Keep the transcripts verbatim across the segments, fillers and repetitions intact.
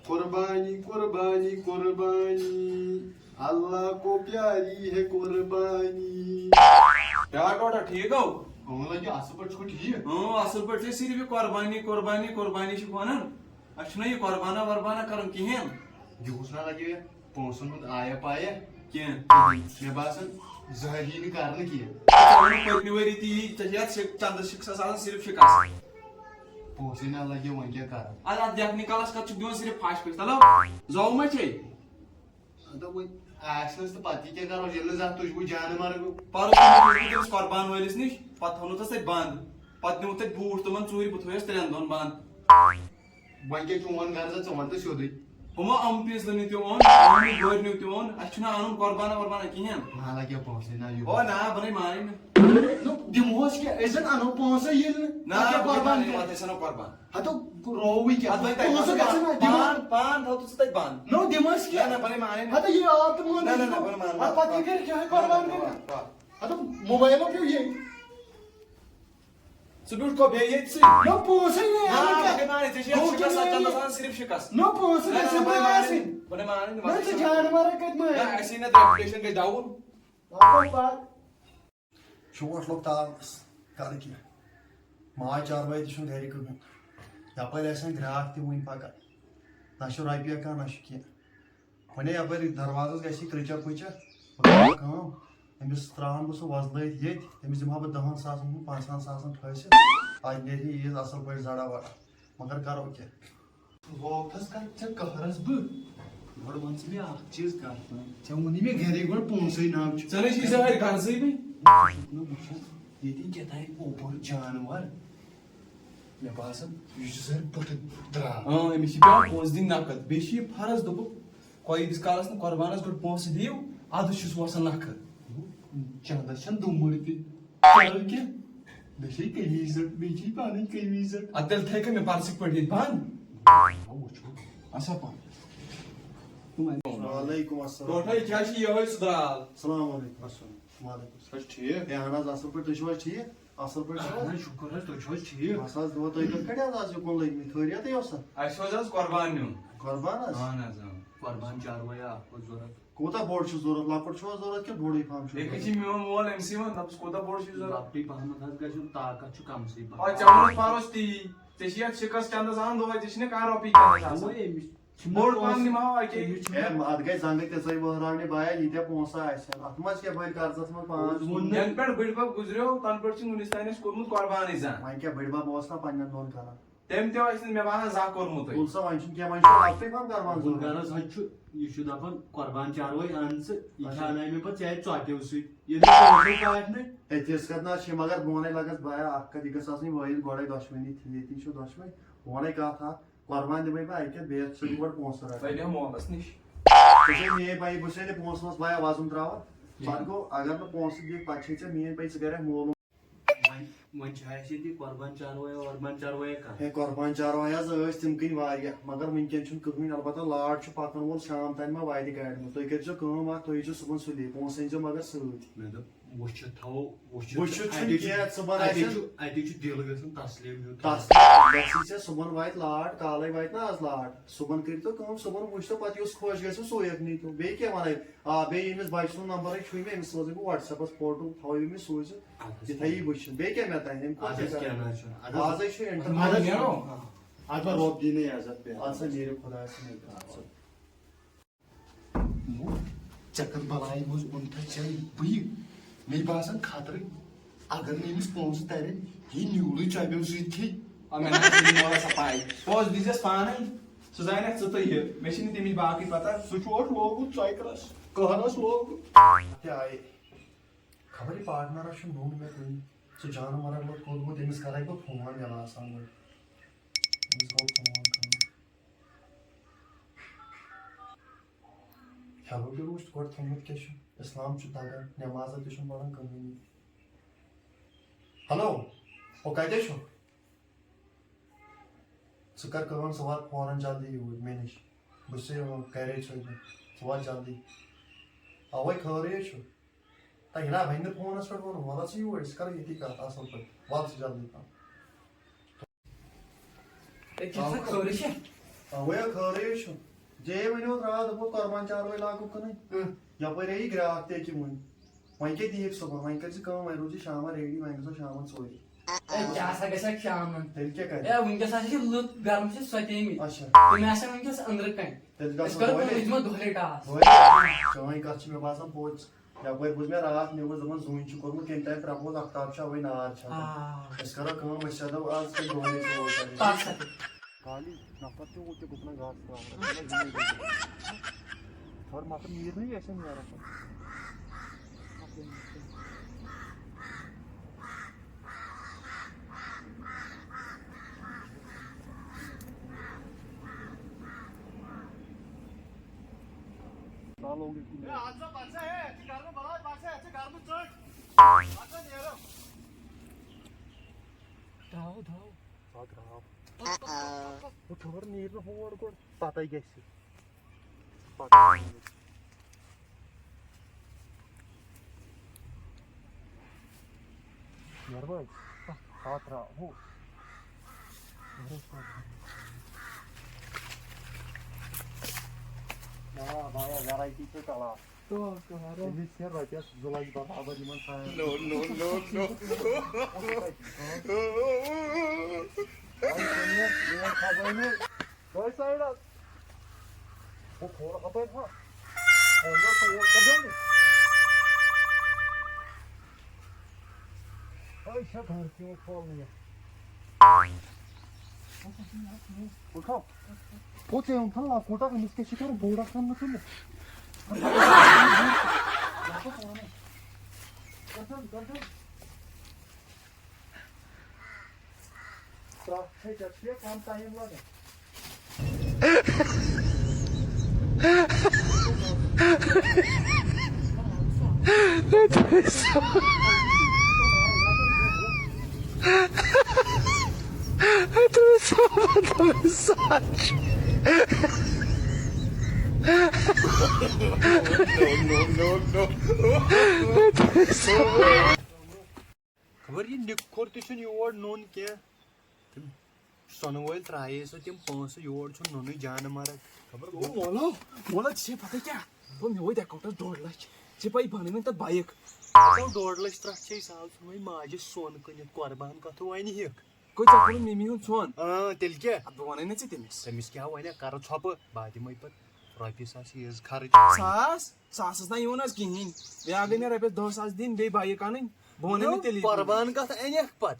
قربانی، قربانی، قربانی، اللہ کو پیاری ہے قربانی۔ کیٛاہ ٹوٹھا، ٹھیٖک گوٚو؟ اۭں، لگہِ اَصٕل پٲٹھۍ، چھُکھٕ ٹھیٖک؟ اۭں، اَصٕل پٲٹھۍ چھِ، صرف یہِ قربانی، قربانی، قربانی چھِ وَنان۔ اَسہِ چھُنہ یہِ قربانہ وربانہ کَرُن کِہیٖنۍ۔ یِہُس نہ لگہِ پونٛسَن ہُنٛد آیا پایا۔ کینٛہہ۔ مےٚ باسان، زٕہر یی نہٕ کرنہٕ کینٛہہ۔ ژےٚ ووٚنُتھ پٔتمہِ ؤری تہِ یی، ژےٚ چھِ یَتھ شِک-، چندس شِکسَس آسان صرف شِکَس۔ پونٛسَے نہ لگہِ، وۄنۍ کیٛاہ کرٕ؟ اَدٕ اَتھ لیکھنہٕ کالَس کَتھ چھُکھ دِوان صرف پھَش پھَش؟ تَلو، زاوُ ما چھے؟ اَدٕ وۄنۍ آسہِ نہٕ تہٕ پَتہٕ یہِ کیٛاہ کَرو، ییٚلہِ نہٕ زانٛہہ تُجہِ بہٕ جانہٕ مَرٕ بہٕ۔ پَرُس تہِ چھُس بہٕ تٔمِس قۄربان وٲلِس نِش، پَتہٕ تھوٚونَتھ تَتہِ بنٛد۔ پَتہٕ نیوٗ تَتہِ بوٗٹھ تِمَن ژوٗرِ، بہٕ تھوٚویَس ترٛٮ۪ن دۄہَن بنٛد۔ وۄنۍ کیٛاہ چون غرضا؟ ژٕ وَن تہٕ سیوٚدُے۔ ہُمو اَمہٕ پیٖنٛژلہٕ نیوٗ تہِ اوٚن، اَمہٕ گوٚرۍ نیوٗ تہِ اوٚن، اَسہِ چھُنہٕ اَنُن قۄربانہ وربانہ کِہیٖنۍ۔ نہ لگہِ پونٛسَے، نہ یہِ۔ او نہ، بہٕ نَے مانَے نہٕ۔ نہ، دِمہوس کیٛاہ؟ أسۍ زَن اَنو پونٛسَے ییٚلہِ نہٕ۔ نہ، پَتہٕ کیٛاہ بہٕ نَے قۄربان مانَے، کَرو؟ پَتہٕ أسۍ اَنو قۄربان۔ ہَتو رووٕے کیٛاہ؟ اَدٕ وۄنۍ تۄہہِ پونٛسہٕ پَنُن گژھن نہ دِنۍ۔ پان، پان تھاو تہٕ ژٕ تَتہِ بنٛد۔ نو دِمہوس کیٛاہ؟ نہ، نہ، بہٕ نَے مانَے نہٕ۔ ہَتو یہِ آو تہٕ مون نہ، نہ، نہ، بہٕ نَے مانہٕ نہٕ۔ اَدٕ پَتہٕ یہِ کَرِ کیٛاہ؟ قۄربان کَرِ؟ نہ، نہ، نہ۔ ہَتو موبایلو پیوٚو یہِ۔ ژٕ بیوٗٹھ کو بیٚیہِ ییٚتہِ سٕے؟ نہ، پونٛسَے نہٕ نہ، اَنٕنۍ بہٕ کیٛاہ؟ کَتہِ مانَے، ژےٚ چھِ گوٚو اَتھ کینٛہہ شِکَس سَتَن دۄہَن صرف شِکَس۔ نہ، پونٛسہٕ نہ، نہ، گژھن نہ، بہٕ نہٕ نَے مانَے آسٕنۍ۔ نہٕ، بہٕ نَے مانَے نہٕ، نہ، وَلہٕ ژٕ ژٕ جانوَرَے کَتہِ نہ، مٲرِتھ؟ اَسہِ یی نہ reputation گژھِ down۔ آ، پَتہٕ۔ شوٹھ لوٚگ تاونَس، کَرٕ کینٛہہ؟ ماز چاروٲے تہِ چھُنہٕ گَرِ کٕہٕنۍ۔ یَپٲرۍ آسن گرٛاکھ تہِ وٕنہِ پَکان۔ نہ چھُ رۄپیہِ کانٛہہ، نہ چھُ کینٛہہ۔ وۄنۍ یَپٲرۍ دروازَس گژھِ یہِ کرٛچَر پٕچَر، بہٕ کَرٕ کٲم، أمِس ترٛاوَن بہٕ سُہ وۄزلٲیِتھ ییٚتہِ، أمِس دِمہٕ ہا بہٕ دَہَن ساسَن ہُنٛد، پنٛژاہَن ساسَن پھٲسِتھ، اَتہِ نیرِ یہِ عیٖد اَصٕل پٲٹھۍ زَڑا وَڑا۔ مگر کَرو کیٛاہ؟ لوگتھس کتھ ژےٚ قہرس بہٕ؟ گۄڈٕ وَن ژٕ مےٚ اکھ چیٖز کتھ۔ ژےٚ ووٚنُے مےٚ گرے گۄڈٕ پونٛسَے ناو چھُ۔ ژےٚ نَے چھُے زہر غرضٕے بیٚیہِ۔ ژٕ چھُکھ نہٕ وٕچھان، ییٚتہِ کیٛاہ تام اوپُر جانور۔ مےٚ باسان، یہِ چھُ زہر پُٹھٕ درٛاو۔ اۭں، أمِس چھِ پٮ۪وان پونٛسہٕ دِنۍ نقد۔ بیٚیہِ چھِ یہِ فرض، دوٚپُکھ، کۄ-، ییٖتِس کالس نہٕ قۄربانس گۄڈٕ پونٛسہٕ دِیِو، اَدٕ چھُس وَسان نکھٕ۔ چندس چھَنہٕ دُمُر تہِ۔ کرو کیٛاہ؟ مےٚ چھے قمیٖض رٔٹ، مےٚ چھے پنٕنۍ قمیٖض رٔٹ۔ اَدٕ تیٚلہِ تھٲے کھا مےٚ پرسٕکۍ پٲٹھۍ ییٚتہِ بنٛد؟ وٕچھو۔ اچھا پا۔ وعلیکم السلام۔ ٹوٹھا، یہِ کیٛاہ چھُ یِہوٚے سُہ درٛاو؟ السلام علیکم۔ السلام۔ وعلیکم السلام۔ تُہۍ چھِو ٹھیٖک؟ ہے، اہن حظ، اصٕل پٲٹھۍ، تُہۍ چھِو حظ ٹھیٖک؟ اصٕل پٲٹھۍ چھِو حظ؟ اہن حظ، شُکُر حظ، تُہۍ چھِو حظ ٹھیٖک؟ بس حظ، دُعا، تُہۍ کِتھ کٔنۍ حظ آز یُکُن لٔگۍ مٕتۍ؟ خٲریتٕے اوسا؟ اَسہِ اوس حظ قۄربان نیُن۔ قۄربان حظ؟ اہن حظ، اۭں۔ قۄربان چاروٲے اکھ اوس ضوٚرتھ۔ کوٗتاہ بوٚڑ چھُ ضوٚرتھ؟ لۄکُٹ چھُوا ضوٚرتھ کِنہٕ بوٚڑُے پہم چھُ ییٚتہِ ضوٚرتھ؟ چھِ میون مول أمۍ سٕے ووٚن، دَپُس، کوٗتاہ بوٚڑ چھُے ضوٚرتھ؟ لۄکٹُے پہمتھ حظ گژھِ یُن، طاقت چھُ کمسٕے پہم۔ آ، ژےٚ ووٚنُتھ پَرُس تی، ژےٚ چھِ یَتھ شِکَس چندَس اَنان دۄہَے، ژےٚ چھِنہٕ کانٛہہ رۄپیہِ چندَس آسان۔ اَوَے أمِس چھِ مےٚ بوٚڑ پونٛسہٕ۔ پہم نِمہٕ ہاو اَکے۔ أمِس چھِ ہے، اَتھ گٔے زنٛگہٕ تِژَے وٕہراونہِ، بایا، ییٖتیٛاہ پونٛسہٕ آسن۔ اَتھ منٛز کیٛاہ بٔلۍ قرضَس منٛز پانٛژھ۔ ووٚن نہٕ۔ یَنہٕ پٮ۪ٹھ بٕڈِبَب گُزریو، تَنہٕ پٮ۪ٹھ چھُنہٕ وٕنِس تانۍ اَسہِ کوٚرمُت قۄربانٕے زانٛہہ۔ وۄنۍ کیٛاہ، بٕڈِبَب اوس نا پنٛنٮ۪ن دۄن کران؟ تٔمۍ تہِ ٲسۍ نہٕ مےٚ باسان زانٛہہ کوٚرمُتُے۔ تُل سا، وۄنۍ چھُنہٕ کینٛہہ، وۄنۍ چھُ لۄکٹُے پہم قۄربان عبدالغرض ضروٗرت۔ حظ چھُ، یہِ چھُ دَپان، قۄربان چاروٲے اَن ژٕ، یہِ اچھا۔ کھیٛاونایہِ مےٚ پَتہٕ ژےٚ اَتھِ ژۄپیو سۭتۍ۔ ییٚلہِ نہٕ پونٛسَے پاٹھۍ نہٕ۔ ہے، تِژھ کَتھ نہ حظ چھِ، مگر بہٕ وَنَے لَگَس بایا اَکھ کَتھ، یہِ گٔژھ آسٕنۍ وٲیِتھ گۄڈَے دۄشوٕنی، ییٚتی چھُ دۄشوَے۔ بہٕ وَنَے کَتھ اَکھ، قۄربان دِمَے بہٕ اَکہِ کَتھِ، بیٚیہِ ژٕ دِ گۄڈٕ پونٛسہٕ رَٹھ۔ تۄہہِ دِمو مولَس نِش۔ ژےٚ چھے میٛٲنۍ پَیی، بہٕ چھُسَے نہٕ پونٛسہٕ وونٛسہٕ بایا وَزُم ترٛاوان۔ ٹھیٖک۔ پَتہٕ گوٚو، اگر نہٕ پونٛسہٕ دِکھ، پَتہٕ چھے ژےٚ میٛٲنۍ پَیی، ژٕ کَرَکھ مولوٗم۔ وۄنۍ، وۄنۍ چھِ اَسہِ ییٚتہِ قۄربان چاروٲے، وۄربان چاروٲے کانٛہہ۔ ہے، قۄربان چاروٲے حظ ٲسۍ تِم کٕنۍ واریاہ، مگر وٕنکٮ۪ن چھُنہٕ کٕہٕنۍ، البتہ لاٹ چھُ پَکَن وول، شام تام ما واتہِ گاڑِ منٛز۔ تُہۍ کٔرۍزیو کٲم اَکھ، تُہۍ ییٖزیو صُبحن سُلے، پونٛسہٕ أنۍزیو مگر سۭتۍ۔ مےٚ دوٚپ، وٕچھِتھ تھاوو، وٕچھِتھ وٕچھِتھ چھُنہٕ اَتہِ چھُ، کینٛہہ، صُبحن اَتہِ آسن چھُ، اَتہِ چھُ دِل گژھان تسلیم ہیوٗ۔ تسلیم گژھی ژےٚ، صُبحن واتہِ لاٹ، کالے واتہِ نہ آز لاٹ، صُبحن کٔرۍتو کٲم، صُبحن وٕچھتو، پَتہٕ یُس خۄش گژھِ، سُے اَکھ نیٖتو۔ بیٚیہِ کیٛاہ وَنَے؟ آ، بیٚیہِ ییٚمِس بَچہٕ سُنٛد نمبرٕے چھُے مےٚ، أمِس سوزَے بہٕ WhatsApp-س فوٹو، تھاوَے أمِس سوٗزِتھ۔ اَدٕ حظ یہِ تھایہِ کینٛہہ۔ وٕچھِتھ۔ بیٚیہِ کیٛاہ مےٚ تانۍ؟ اَمہِ کھۄتہٕ اَدٕ حظ کیٛاہ کینٛہہ کرٕ؟ نہ حظ چھُنہٕ۔ اَدٕ حظ اَزَے چھُ اَدٕ حظ international۔ نیرو۔ اَدٕ حظ رۄب دِیِن عزت پٮ۪ٹھ۔ اَدٕ سا نیٖرِو خۄدایَس سٕنٛدِ اَدٕ سا۔ ژےٚ کَتھ بَلایہِ منٛز اوٚنتھَے ژےٚ بٕے؟ مےٚ باسان خطرٕ، اگر نہٕ أمِس پونٛسہٕ تَرن، یہِ نیوٗلٕے ژۄپیو سۭتۍ کھیٚیہِ۔ آ، مےٚ نہ حظ چھُنہٕ مولَس سا پَے۔ پونٛسہٕ دیٖزٮ۪س پانَے، سُہ زانٮ۪کھ ژٕ تہٕ یہِ۔ مےٚ چھِنہٕ تَمِچ باقٕے پَتہ۔ سُہ چھُ اورٕ لوگمُت ژۄکرَس، قہرَس لوگمُت۔ تہِ آیے۔ خبر یہِ پاٹنَرَس چھُ نوٚن مےٚ کُنہِ۔ سُہ جانہٕ مَرَن ووت کوٚت گوٚو، تٔمِس کَرَے بہٕ فون، مےٚ باسان گۄڈٕ۔ أمِس گوٚو فون کَرُن۔ ہیلو تہِ روٗز گۄڈٕ تھوٚمُت کیٛاہ چھُ؟ اِسلام چھُ دَگان، نٮ۪مازا تہِ چھُنہٕ پَران کٕہٕنۍ۔ ہیلو، او کَتہِ چھُکھ؟ ژٕ کَر کٲم، ژٕ وات فوراً جلدی یوٗرۍ مےٚ نِش۔ بہٕ چھُسے گَرے چھُس بہٕ، ژٕ وات جلدی۔ اَوَے خٲرٕے چھُ۔ تۄہہِ نا وۄنۍ نہٕ فونَس پٮ۪ٹھ ووٚن، وَلہٕ ژٕ یوٗرۍ، أسۍ کَرو ییٚتی کَتھ اَصٕل پٲٹھۍ۔ وَل ژٕ جلدی پَہَن۔ ہے، کیٛاہ سا خٲرٕے چھےٚ؟ اَوَے ہا خٲرٕے چھُ۔ جے ؤنِو راتھ دوٚپُکھ قۄربان چاروٲے لاگو کٕنٕنۍ۔ اۭں۔ یَپٲرۍ آیی گرٛاکھ تہِ أکہِ وُنہِ۔ وۄنۍ کیٛاہ دِیِکھ صُبحن؟ وۄنۍ کٔرۍ زِ کٲم، وۄنۍ روٗزِ شامَن ریڈی، وۄنۍ گژھو شامَن ژورِ۔ اے، کیٛاہ سا گژھِ اَتھ شامَن؟ تیٚلہِ کیٛاہ کَرِ؟ اے، وٕنکیٚس ہسا چھِ لُکھ گرم چھِ سۄتیمٕتۍ۔ اچھا۔ تِم آسَن وٕنکیٚس أنٛدرٕ کَنہِ۔ تیٚلہِ أسۍ گژھو کَرو دۄہلہِ۔ کٲم، أسۍ دِمو دۄہلہِ ٹاس۔ دۄہلہِ؟ چٲنۍ کَتھ چھِ مےٚ باسان پوٚز۔ یَپٲرۍ بوٗز مےٚ راتھ news، دَپان زوٗنۍ چھِ کوٚرمُت کٔمۍ تام propose، آفتاب چھُ اَوَے نار چھُ آ۔ اَتھ۔ أسۍ کَرو کٲم، أسۍ سیدو آز تیٚلہِ دۄہلہِ ژور تٲریٖخ۔ پَتہٕ سا تہِ۔ خالی نفر تہِ وُچھ، گوٚژھ نہ گاسہٕ ترٛاوُن۔ خبر مطلب نیٖر نہٕ یہِ اَسہِ نیران پَتہٕ۔ ژٕ لوگُے کُنہِ۔ اے، اَتھ سا پَتہٕ سا، ہے، اَتھ چھِ گَرمہٕ بَلاے، پَتہٕ سا، اَتھ چھِ گَرمہٕ ژٔٹۍ۔ پَتہٕ سا نیرو۔ درٛاو، درٛاو۔ آ، درٛاو۔ پَکھ، پَکھ، پَکھ، پَکھ۔ ہُہ خبر نیرِ نہٕ ہور گۄڈٕ، پَتَے گژھِ۔ پَتہٕ۔ مہربٲنی۔ آ، بایا، variety چھِ کَلَس۔ تو کَرو۔ أمِس چھِ رۄپیَس زٕ لَچھ برابر یِمَن سارنٕے۔ No, no, no, no۔ تۄہہِ سایڈَس۔ ہُہ کھوٚر ہُپٲرۍ ہا۔ ہُہ یہِ کھوٚر کَتٮ۪ن؟ أسۍ چھا گَرٕ کیٚنٛہہ کھولنہٕ یہِ؟ وٕچھو۔ ہُہ ژےٚ اوٚن تھَن لۄکُٹ اَکھ، أمِس کیٛاہ چھِ کَرُن؟ بوٚڑ اَکھ اَننہٕ تُلِتھ۔ گژھن، گژھن۔ ترٛٹھ چھے ژےٚ، ژےٚ کم ٹایم لگان؟ No, no, no, no۔ خبر یہِ نِکھُر تہِ چھُنہٕ یور نوٚن کینٛہہ۔ تِم سۄنہٕ وٲلۍ ترٛایے سُہ تِم پونٛسہٕ، یور چھُنہٕ نوٚنُے جانہٕ مرگ۔ خبر گوٚو۔ مولا، مولا، ژےٚ چھے پتہ کیٛاہ؟ دوٚپ مےٚ وٲتۍ اکاونٹس ڈۄڈ لچھ، ژےٚ پَیی بنٲوٕنۍ تَتھ بایِک۔ گوٚو ڈۄڈ لچھ ترٛٹھ چھے سہل، ژھٕنوے ماجہِ سۄن کٕنِتھ قۄربان کتھٕ وَنہِ ہیٚکھ۔ گوٚو ژےٚ کوٚرُتھ مِمی ہُنٛد سۄن؟ اۭں، تیٚلہِ کیٛاہ؟ اَدٕ بہٕ وَنَے نہ ژےٚ تٔمِس۔ تٔمِس کیٛاہ وَنہِ، کَرٕ ژھۄپہٕ، بہٕ دِمَے پَتہٕ رۄپیہِ ساس یہِ یٲژ خرٕچ۔ ساس؟ ساسَس نہ یِوان آز کِہیٖنۍ۔ بیٚیہِ اَکھ گٔے مےٚ رۄپیَس دَہ ساس دِنۍ، بیٚیہِ بایِک اَنٕنۍ۔ بہٕ وَنَے نہ نو، تیٚلی۔ قۄربان کَتھ اَنٮ۪کھ پَتہٕ؟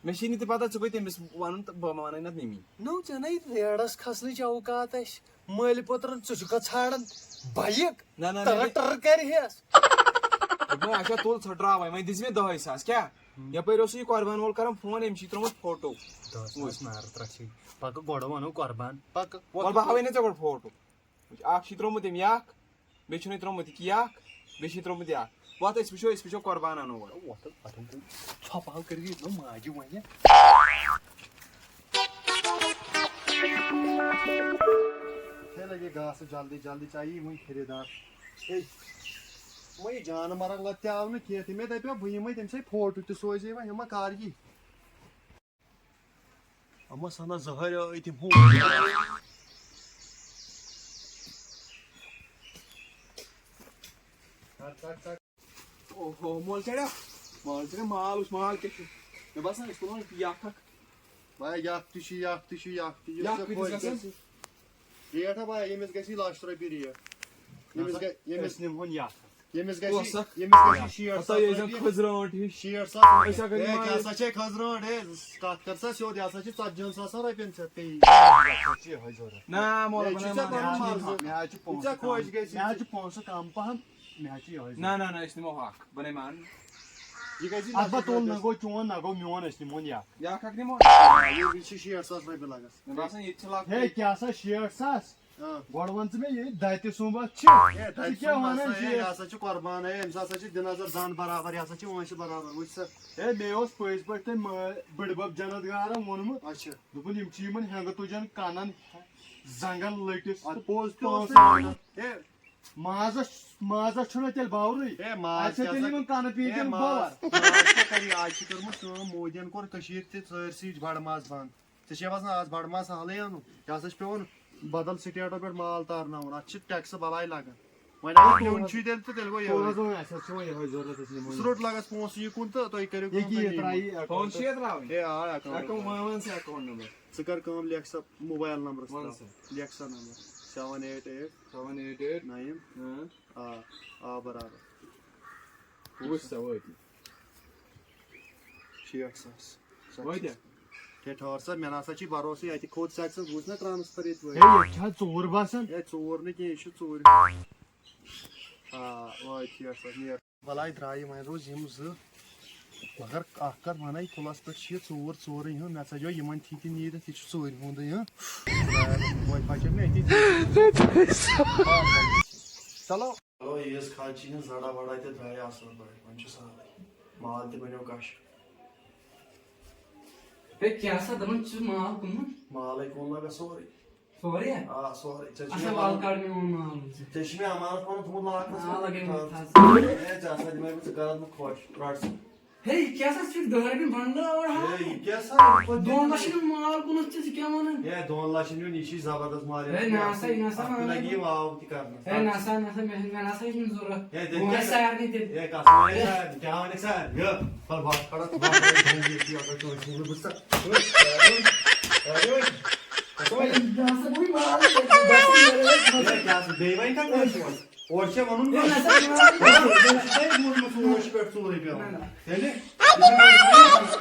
مےٚ چھِی نہٕ تہِ پَتہ ژٕ کۭتۍ تٔمِس وَنُن تہٕ بہٕ وَنَے نَتہٕ مِمی۔ نو، ژےٚ نَے ریڈَس کھسنٕچ اوقات اَسہِ۔ مٲلۍ پوترَن ژٕ چھُکھا ژھانڈان بایِک؟ نہ، نہ، نہ، ٹَر نہ۔ ٹَر کَرِ ہٮ۪س۔ دوٚپمَے، اچھا، تُل ژھٕٹراوَے، وۄنۍ دِژ مےٚ دَہَے ساس، کیٛاہ؟ ہُم۔ یَپٲرۍ اوسُے یہِ قۄربان وول کَران فون، أمۍ چھُے ترٛوومُت فوٹو۔ دَہ ساس وٕچھ۔ نار ترٛٹھ چھے۔ پَکہٕ گۄڈٕ وَنو قۄربان۔ پَکہٕ۔ وَلہٕ بہٕ ہاوَے نہ ژےٚ گۄڈٕ فوٹو۔ وٕچھ، اَکھ چھُے ترٛوومُت أمۍ یہِ اَکھ، بیٚیہِ چھُنَے ترٛوومُت یہِ کہِ یہِ اَکھ، بیٚیہِ چھُے ترٛوومُت یہِ اَکھ۔ وَتھ، أسۍ وٕچھو، أسۍ وٕچھو قۄربان اَنو گۄڈٕ۔ وَتھ، پَتہٕ گوٚو ژھۄپہٕ ہاو کٔرِتھ یہِ نہ ماجہِ وَنہِ۔ ہے لگے گاسہٕ جلدی جلدی، ژےٚ یی وٕنہِ خریٖدار۔ ہے، وۄنۍ یہِ جانہٕ مرگ لۄکٹہِ آو نہٕ کینٛہہ، تٔمۍ دَپیو بہٕ یِمَے، تٔمۍ سٕے فوٹو تہِ سوزے وۄنۍ، یِمَن کر یی؟ اما سنا زہر أتھۍ ہُہ۔ اوہو، مول چڑیا، مال چڑیا، مال وٕچھ، مال کیٛاہ چھُ۔ مےٚ باسان، أسۍ تُلو یہِ اکھ اکھ۔ بھایا، یہِ اکھ تہِ چھُ، یہِ اکھ تہِ چھُ، یہِ اکھ تہِ چھُ۔ یہِ اکھ یُس ژےٚ کۭتِس خۄش گژھان؟ گژھِ۔ ریٹ ہا بھایا، ییٚمِس گژھِ لَچھ رۄپیہِ ریٹ۔ ییٚمِس نسا، گژھِ، ییٚمِس أسۍ نِمہون یہِ اکھ۔ ییٚمِس گژھِ، کُس اکھ؟ ییٚمِس گژھِ شیٹھ ہتا ساس یہِ زَن رۄپیہِ۔ کھٔزرٲنٛٹھ ہِش۔ شیٹھ ساس۔ أسۍ اگر ہے، یہِ نِمو کیٛاہ سا چھے کھٔزرٲنٛٹھ؟ ہے، کَتھ کر سا سیوٚد، یہِ ہسا چھِ ژتجِہَن ساسَن رۄپیَن ژےٚ پیٚیی۔ مےٚ چھُ یِہوٚے ضوٚرَتھ۔ نہ، مولوی ہے، چھُ بنٲے ژےٚ مَرٕ۔ کَرُن مےٚ چھُ، مَرٕ۔ مےٚ حظ چھُ یہِ ژےٚ پونٛسہٕ خۄش کَم۔ گژھِ۔ مےٚ حظ چھُ پونٛسہٕ کَم پَہَم۔ مےٚ حظ چھُ یِہوٚے نہ، ضوٚرَتھ۔ نہ، نہ، أسۍ نِمو ہُہ اکھ۔ بہٕ نَے مانہٕ۔ یہِ گژھِ اَتھ ما لَچھَس تُل، نہ رۄپیَس۔ گوٚو چون، نہ گوٚو میون، أسۍ نِمون یہِ اکھ۔ یہِ اکھ اکھ نِمو۔ یہِ چھِ شیٹھ ساس رۄپیہِ لَگَس۔ مےٚ باسان، ییٚتہِ چھِ لَکٕٹۍ۔ ہے، کیٛاہ سا شیٹھ ساس؟ آ۔ گۄڈٕ وَن ژٕ مےٚ، یہِ دَتہِ سُمب اَتھ چھِ۔ ہے، دَتہِ ژٕ کیٛاہ سُمب وَنان ہسا، چھِ ہے، یہِ یہِ؟ ہسا چھُ قۄربان، ہے، أمِس ہسا چھِ دِنہٕ نظر دَنٛد برابر، یہِ ہسا چھِ وٲنٛسہِ برابر، وٕچھ سا۔ ہے، مےٚ اوس پٔزۍ پٲٹھۍ تٔمۍ مٲ-، بٕڈِ بَب جنت گارَن ووٚنمُت۔ اچھا۔ دوٚپُن، یِم چھِ یِمَن ہٮ۪نٛگہٕ تُجَن کَنَن زنٛگَن لٔٹِس اَدٕ تہٕ پوٚز تہِ اوس پونٛسہٕ یہِ۔ وَنان۔ ہے، مازَس، مازَس چھُنہ تیٚلہِ باورٕے۔ ہے، ماز اَسہِ چھِ کیٛاہ تیٚلہِ سا، یِمَن کَنہٕ پیٖنٛتٮ۪ن ہے، ماز، باوَر۔ ماز کیٛاہ کَرِ؟ آز چھِ کٔرمٕژ کٲم، مودیَن کوٚر کٔشیٖر تہِ سٲرسٕے بَڑٕ ماز بنٛد۔ ژےٚ چھے باسان آز بَڑٕ ماز سہلٕے اَنُن؟ یہِ ہسا چھُ پٮ۪وان بدل سٹیٹو پٮ۪ٹھ مال تارناوُن، اتھ چھِ ٹیکس بلاے لگان۔ وۄنۍ اگر نیُن چھُے تیٚلہِ تہٕ تیٚلہِ گوٚو یِہوٚے۔ تورٕ حظ وۄنۍ اَسہِ حظ چھُ وۄنۍ یِہوٚے ضوٚرَتھ اَسہِ نِمو یہِ۔ سُہ روٚٹ لگس پونٛسہٕ یہِ کُن تہٕ تُہۍ کٔرِو کٲم، ییٚکیٛاہ تُہۍ یہِ نِیِو۔ ترٛایہِ۔ فون چھُ یہِ ترٛاوٕنۍ؟ ہے آ، اکاونٹ اکاونٹ نمبر۔ وَن، وَن سا اکاونٹ نمبر۔ ژٕ کر کٲم، لیکھ سا موبایل نمبرس وَن ترٛاو۔ سا۔ لیکھ سا number. Seven eight eight. Seven eight eight. Nine. ہاں۔ آ، آ برابر۔ وٕچھ سا وٲتۍ۔ شیٹھ ساس۔ وٲتیٛاہ؟ ہے ٹھہر سا، مےٚ نہ سا چھُے بروسٕے، اَتہِ کھوٚت سٮ۪کھ سا، بوٗز نہ ٹرانسفر ییٚتہِ وٲتۍ۔ ہے، ییٚتہِ چھا ژوٗر باسان؟ ہے، ژوٗر نہٕ کینٛہہ، یہِ چھُ ژوٗرِ۔ آ، وٲتۍ شیٹھ ساس، نیر۔ بلاے درٛایہِ، وۄنۍ روٗز یِم زٕ۔ مگر اکھ کتھ ونے، کُلس پٮ۪ٹھ چھِ یہِ ژوٗر ژوٗرٕے ہُنٛد، مےٚ ژَجو یِمن تھی تہِ نیٖرِتھ، یہِ چھُ ژوٗرِ ہُنٛدٕے، ہاں۔ وۄنۍ پکن مےٚ أتی۔ چلو۔ چلو، عیٖز خرچی ہٕنٛز زڑا وڑا تہِ درٛایہِ اصٕل پٲٹھۍ، وۄنۍ چھُ سہلٕے۔ مال تہِ بنیو کش۔ ہے، کیٛاہ سا دپان چھُ مال کٕنُن؟ مالے کٕن لگا سورُے۔ سورُے ہا؟ آ، سورُے۔ ژےٚ چھُ اچھا، مےٚ وَل پَنُن، کَڑ مےٚ وۄنۍ مال۔ ژےٚ چھُ مےٚ امانت پَنُن تھوٚمُت لاکھ آ، لَگے وۄنۍ تھَز۔ ہے، ژےٚ ہسا دِمے بہٕ، ژٕ کَرَتھ بہٕ خۄش، رَٹ ژٕ۔ ہے، یہِ کیٛاہ سا چھُکھ دَہ رۄپیہِ بنٛڈٕ اورٕ ہاوان؟ ہے، یہِ کیٛاہ سا، یہِ کوٚت دۄن لَچھَن ہُنٛد مال کٕنُتھ ژٕ، ژٕ کیٛاہ وَنان؟ ہے، دۄن لَچھَن ہیوٚن، یہِ چھُے زبردست مال۔ ہے، نہ سا، یہِ نہ سا اَتھ مَہ تہِ لَگہِ یہِ واو تہِ کَرنَس۔ ہے، نہ سا، نہ سا، مےٚ، مےٚ نہ سا چھُنہٕ ضوٚرَتھ۔ ہے، تیٚلہِ بہٕ کیٛاہ؟ وَنَے سارنٕے تیٚلہِ۔ ہے، کَس وَنَے سارنٕے؟ کیٛاہ وَنَکھ سارنٕے؟ یہِ، پَتہٕ بَتھ کھڑا، بَتھ کھڑا، بہٕ چھُس نہٕ بہٕ سا۔ بیٚیہِ وۄنۍ کَتھ وَنَس یِوان؟ اورٕ چھےٚ وَنُن کَتھ؟ اورٕ چھےٚ ووٚنمُت ژوٗرَس پٮ۪ٹھ ژوٗرَے پٮ۪وان۔ تیٚلہِ؟